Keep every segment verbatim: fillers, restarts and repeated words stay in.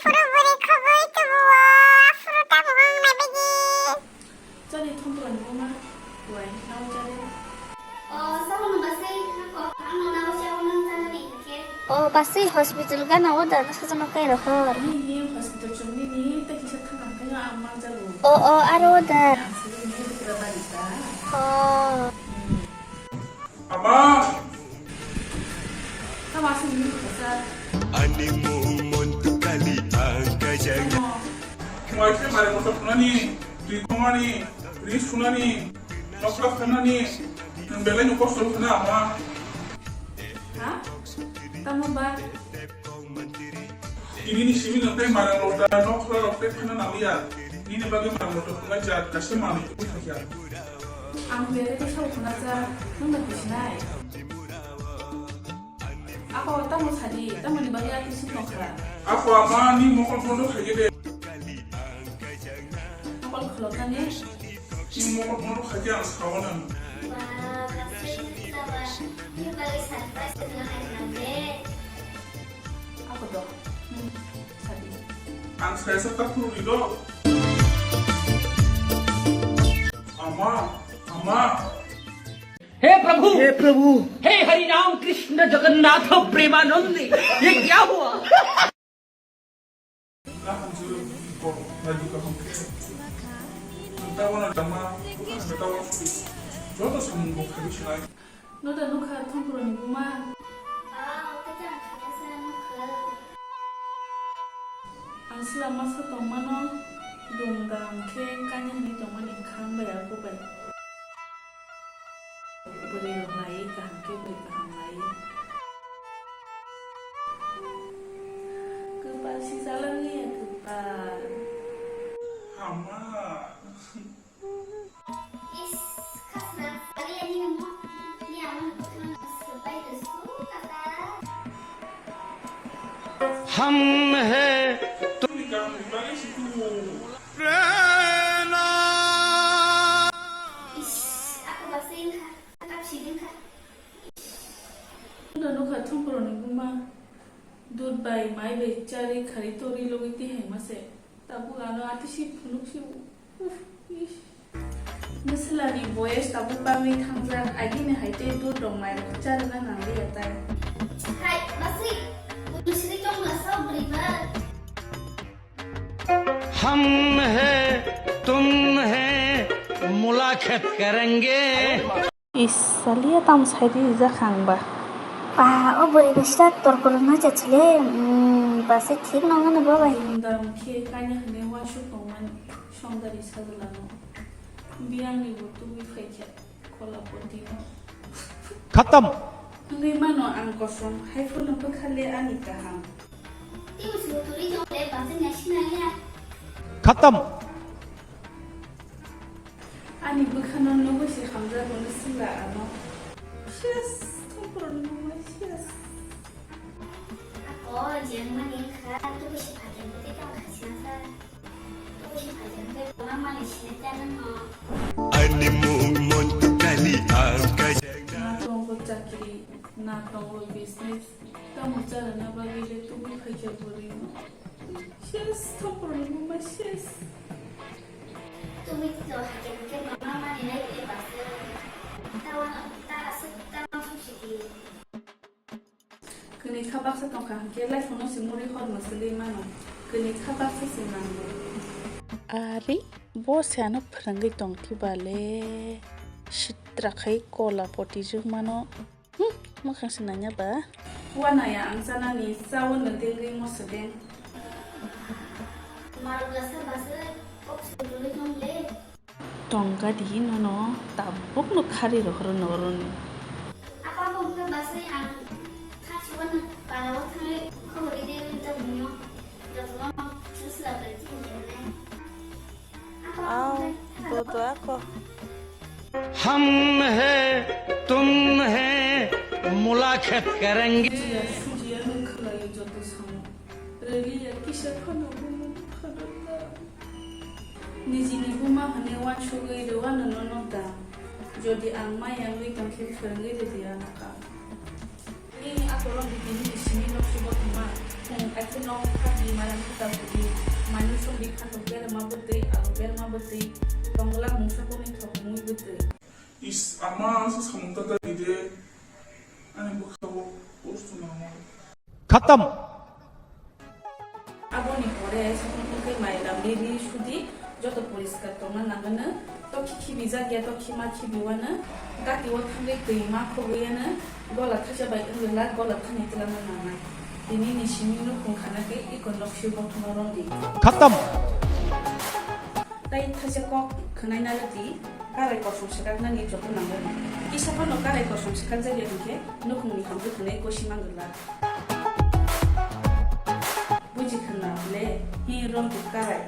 Phuru bwrwi khogwi tubuo, aphuru tabuk wng nai bagwi. Chari thumproni buma, wai, nao chari. O, sabono basai, nako, ano nao chao nang chanani hinkhe. O, basai hospital gana o da, sajama kai rohor. Ni, ni hospital chumni ni, ta kisa thangam kaya ang mang jago. O, o, aro da. Ang sini ni pura bari ta. O. Hmm. Ama! Tamo aswk nini kasa? Ani mung montu kali ang kajang. Tamo? Mai khe mari motor khwnani, twi khongmani, ri sunani, nokla khwnani, nwng belai no kosto khwna ama. Ha? Tamo ba? Tini ni simi nwng tei mari motor nokla rok tei khwna nangya. Nini bagwi mari motor khwnai jat kaisa manwi tubui thangya. Ang bere khe sabo khna cha, nwng bai businai. Ako, tamo sadi, tamoni bagwi ati suk nokha. Ako, ama, ni mokol bondo khaye de. Mokol khuloknani? Ni mokol bondo khaye ang sawo nang. Ba, kasai ni taba, ni bagwi surprise khna hai nang de. Ako do. Hmm, sadi. Ang saya sa tak perlu dilo. Ama, ama. हे प्रभु, हे प्रभु। हे हरि राम कृष्ण जगन्नाथ प्रेमानंद, ये क्या हुआ? Kaham se, kok, lagi kaham. Tawa na dama, bukan ada tawa. Joto samung kok habis lai. Noda nukha thongphoroni buma. Ang sila masa tongmano, dum dam khe kanya hwnwi tongmani bwkha hambai abo bai. Bwrwi rok naiwi kaham khe bwrwi kaham naiwi. Kwpal si jalangya kwpal. Hama. हम है तुम प्रेरणा। Nokha thongphoroni buma, dud bai, mai bai, chari, khari, tori, logwi tihai mase. Tabuk ano atisi phunuk si, uf, ish. Bwswlani boyes tabuk bangwi thangjak, agini hai tei dud rok mai charwna nang liya tai. Hai, basi, bwswrwi tongla sao bwrwi ba? हम है, तुम है, मुलाकात करेंगे। Is, salia tam sai rijak ang ba. Ba, o bwrwi bwsa torkor wngna chachile, hmm, ba se thik nangani bo bai. Dam khe kanya hwnwi uansuk tongmani songdari sajlano. Biyangni bo tubui phaikha kolapotino. खत्म। Wngwi mano ang kosom, hai phano bwkha le ani kaham. खत्म। Ani bwkhano nugwi se hamjago no sila ano. Shes, thongphoroni mungwi shes. Ako jengmani wngkha, tubui se phaikhe bwtwi tamo khasinasa. Tubui se phaikhe bwtwi tamo mani sinai ta nangno. Ani mung montu kali ang kajang. Na tongo chakri, na tongo business. Tamo charwna bagwi le tubui phaikha bwrwino. Shes, thongphoroni buma shes. Tubui tito hakhe bwkhe mama mani nai tei basa. Tawa ta aswk ta aswk sidi. Kwnwi kha baksa tongkha hwnkhe lai phono se muri hor mwswlwi mano. Kwnwi kha baksa se nango. Ari, bo se ano phwrwngwi tongthiba le. Sitra khai kola poti jwk mano. Hmm, mwkhang se nanya ba? Uanaya ang chanani, chaono dengwi moso deng. Marok lasa basa kok sugurwi tong le. Tongga di nono tabukno khari rohoro noroni. Apa bongkha basai ang kha suwano parao thangwi khobori de wngta bumno. Jotono chusla bai chini jene. Ao, dodo ako. हम है, तुम है, मुलाकात करेंगे। Jiya, sujiya, nwng khwlaio joto samo. Rwliya, kisa phano bumung phano ta. Nijini buma hwnwi uansugwi rwano nono da. Jodi ang maya wngwi tongkhe, phwrwngwi rwdi ano kha. Nini akorok bini simi nok se bothoma. Akhirno khadi maram khuta khudi, manu songdi khato berma bwtwi, abo berma bwtwi, tongla mungsa koni thok mui bwtwi. Is, ama samung ta ta di de, ani bwkha bo post na mo. Khatam. Aboni pore sakno tei mai lamri ri sudi joto poriskar tongna nangano, to khikhibijak ya to khima khibiwano, gati o thangwi twi ma khogwi ano, gola thaisa bai wngwi la gola thani twlangna nangnai. Tini ni simi nukhung khana khe iko nokshu bothoma rondi. Khatam. Tai thaisa kok khwnai naladi, karai kosom swkaknani joto nangwi. Kisa phano karai kosom swkakjak ya hwnkhe nukhungni hamtwi khwnai kosi mangwlak. Buji khwna le, hi rong tu karai.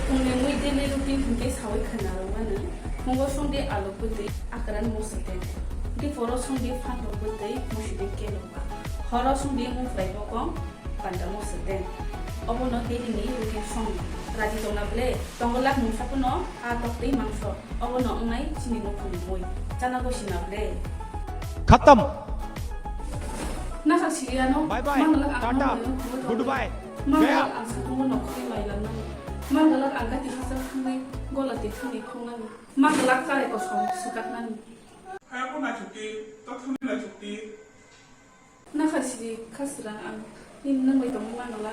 Phungni mui daily routine hinkhe sawi khwna rwmani. Phungo songdi alu bwtwi akran mosodeng. Diporo songdi phantok bwtwi musidi keloba. Horo songdi muflai bokong. Panda mosodeng. Obono daily ni routine song. Raji tongna ble, tongolak mungsa phano a tok tei mangso. Obono wngnai chini nukhungni mui. Chana gosina ble. Khatam. Nasa siyano. Bye bye. Mangalak ang Tata. Mangalak ang Goodbye. Mangalak Gaya. Ang satungo nokhorni mailanani. Mangalak ang gati hachal thangwi gola tei thani khongnani. Mangalak karai kosom swkaknani. Hayako naithokdi, tothoni naithokdi. Nakhasidi khaswrang ang nini nangbai tongwi manwla,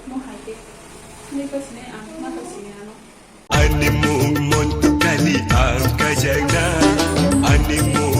mo hai khe. Nini kasinai ang ma kasini ano. Ani mung montu kali ang kajakna. Ani mung